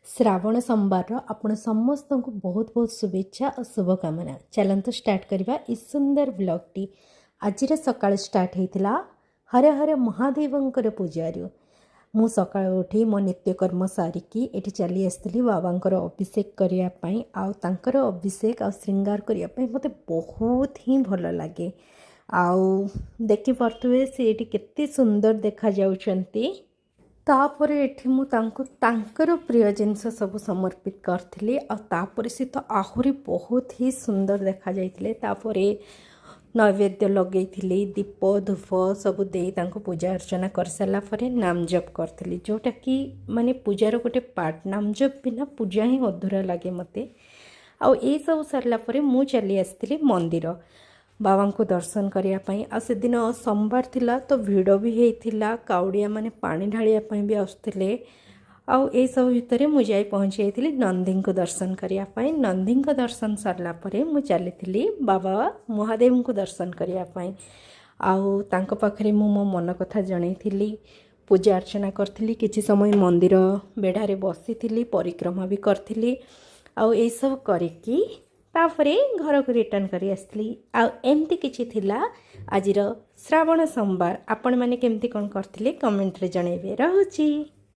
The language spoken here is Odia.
ଶ୍ରାବଣ ସୋମବାରର ଆପଣ ସମସ୍ତଙ୍କୁ ବହୁତ ବହୁତ ଶୁଭେଚ୍ଛା ଆଉ ଶୁଭକାମନା। ଚାଲନ୍ତୁ ଷ୍ଟାର୍ଟ କରିବା ଏ ସୁନ୍ଦର ବ୍ଲଗ୍ଟି। ଆଜିର ସକାଳ ଷ୍ଟାର୍ଟ ହେଇଥିଲା ହର ହର ମହାଦେବଙ୍କର ପୂଜାରୁ। ମୁଁ ସକାଳୁ ଉଠି ମୋ ନିତ୍ୟକର୍ମ ସାରିକି ଏଠି ଚାଲି ଆସିଥିଲି ବାବାଙ୍କର ଅଭିଷେକ କରିବା ପାଇଁ। ଆଉ ତାଙ୍କର ଅଭିଷେକ ଆଉ ଶୃଙ୍ଗାର କରିବା ପାଇଁ ମୋତେ ବହୁତ ହିଁ ଭଲ ଲାଗେ। ଆଉ ଦେଖିପାରୁଥିବେ, ସେ ଏଠି କେତେ ସୁନ୍ଦର ଦେଖାଯାଉଛନ୍ତି। ତାପରେ ଏଠି ମୁଁ ତାଙ୍କୁ ତାଙ୍କର ପ୍ରିୟ ଜିନିଷ ସବୁ ସମର୍ପିତ କରିଥିଲି। ଆଉ ତାପରେ ସେ ତ ଆହୁରି ବହୁତ ହି ସୁନ୍ଦର ଦେଖାଯାଇଥିଲେ। ତାପରେ ନୈବେଦ୍ୟ ଲଗେଇଥିଲି, ଦୀପ ଧୂପ ସବୁ ଦେଇ ତାଙ୍କୁ ପୂଜା ଅର୍ଚ୍ଚନା କରିସାରିଲା ପରେ ନାମ ଜପ କରିଥିଲି, ଯେଉଁଟାକି ମାନେ ପୂଜାର ଗୋଟେ ପାର୍ଟ। ନାମ ଜପ ବିନା ପୂଜା ହିଁ ଅଧୁରା ଲାଗେ ମୋତେ। ଆଉ ଏସବୁ ସାରିଲା ପରେ ମୁଁ ଚାଲି ଆସିଥିଲି ମନ୍ଦିର ବାବାଙ୍କୁ ଦର୍ଶନ କରିବା ପାଇଁ। ଆଉ ସେଦିନ ସୋମବାର ଥିଲା ତ ଭିଡ଼ ବି ହେଇଥିଲା। କାଉଡ଼ିଆ ମାନେ ପାଣି ଢାଳିବା ପାଇଁ ବି ଆସୁଥିଲେ। ଆଉ ଏଇସବୁ ଭିତରେ ମୁଁ ଯାଇ ପହଞ୍ଚି ଯାଇଥିଲି ନନ୍ଦୀଙ୍କୁ ଦର୍ଶନ କରିବା ପାଇଁ। ନନ୍ଦୀଙ୍କ ଦର୍ଶନ ସରିଲା ପରେ ମୁଁ ଚାଲିଥିଲି ବାବା ମହାଦେବଙ୍କୁ ଦର୍ଶନ କରିବା ପାଇଁ। ଆଉ ତାଙ୍କ ପାଖରେ ମୁଁ ମୋ ମନ କଥା ଜଣେଇଥିଲି, ପୂଜା ଅର୍ଚ୍ଚନା କରିଥିଲି, କିଛି ସମୟ ମନ୍ଦିର ବେଢ଼ାରେ ବସିଥିଲି, ପରିକ୍ରମା ବି କରିଥିଲି। ଆଉ ଏଇସବୁ କରିକି ତାପରେ ଘରକୁ ରିଟର୍ଣ୍ଣ କରି ଆସିଥିଲି। ଆଉ ଏମିତି କିଛି ଥିଲା ଆଜିର ଶ୍ରାବଣ ସୋମବାର। ଆପଣମାନେ କେମିତି କ'ଣ କରିଥିଲେ, କମେଣ୍ଟରେ ଜଣେଇବେ। ରହୁଛି।